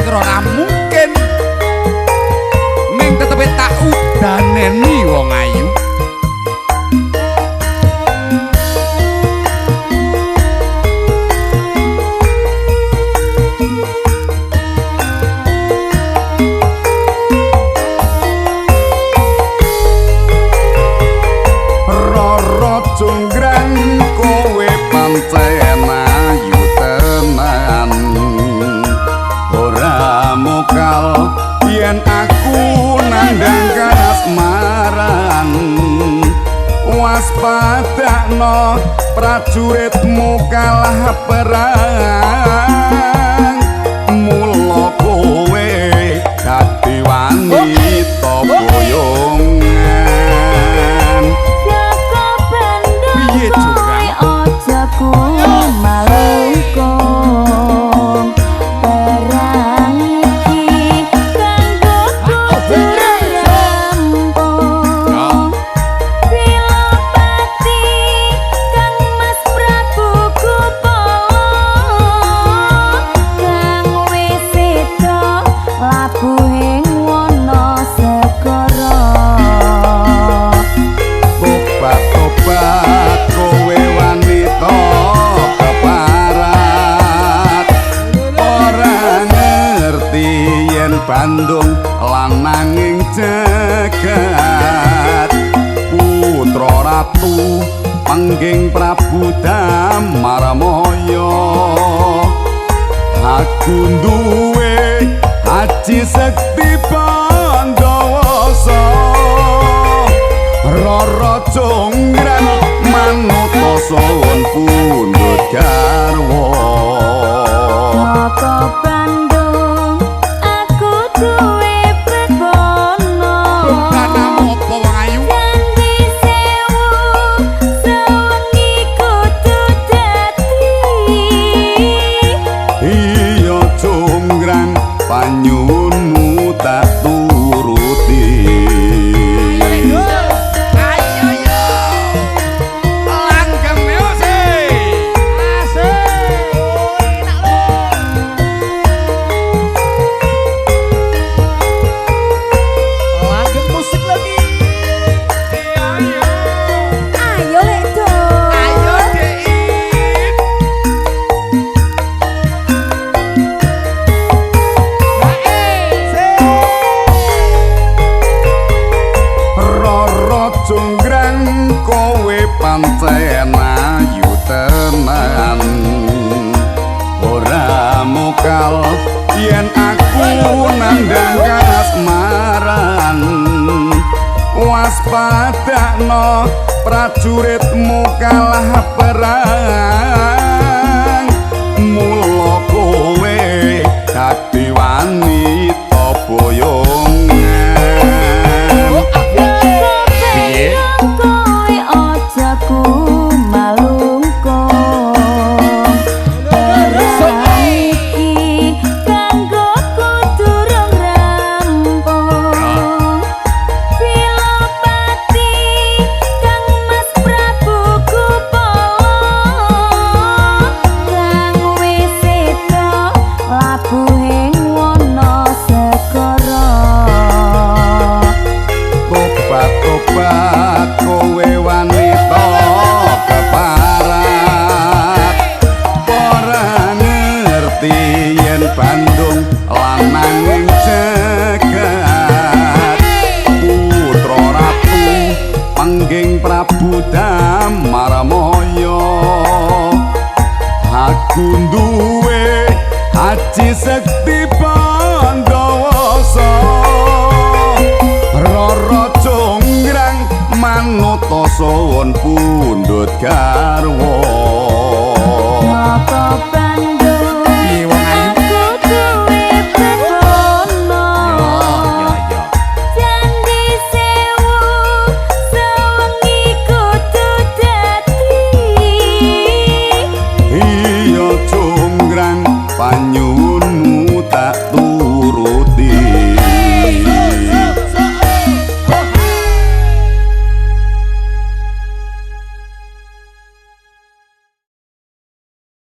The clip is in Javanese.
kira ora mungkin. Ning tetepe tak udaneni wong ayu. Roro Jonggrang kowe pancen ayu tenan, ora mokal yen aku nandhang kasmaran. Waspadakno prajuritmu kalah perang, mula kowe dadi wanita boyongan. Jaka Bandung Piye, kowe Jonggrang? aja kumalungkung. Perang iki kanggo kudu rampung. Pilopati Kang Mas Prabu Gupala, kang wis seda labuhing wana segara. Tobat-tobat kowe wanita keparat, ora ngerti yen Bandung lananging jagat. Putra ratu pangging Prabu Damarmaya, aku duwe aji sekti Pandawasa. Roro Jonggrang manut suwun pundhut garwa. Nata Bandung aku duwe bebono. Bebanamu apa wong ayu? Candi Sewu sewengi kudu dadi. Iya Jonggrang, panyuwunmu tak turuti. Ayo yo. Langgeng yo sih. Asik. Enak lho. Langgeng musik lagi. Ayo. Ayo lek do. Ayo Dik. Roro Jonggrang kowe pancen ayu tenan, ora mokal yen aku nandhang kasmaran. Waspadakno prajuritmu kalah perang, mula kowe dadi wanita boyongan. Piye? Kowe aja kumalungkung. Perang iki kanggo kudu rampung. Pilopati Kang Mas Prabu Gupala, kang wis seda labuhing wana segara. Tobat-tobat kowe wanita keparat, ora ngerti yen Bandung lananging jagat. Putra ratu pangging Prabu Damarmaya, aku duwe aji sekti Pandawasa. Roro Jonggrang manut suwun pundhut garwa. Nata Bandung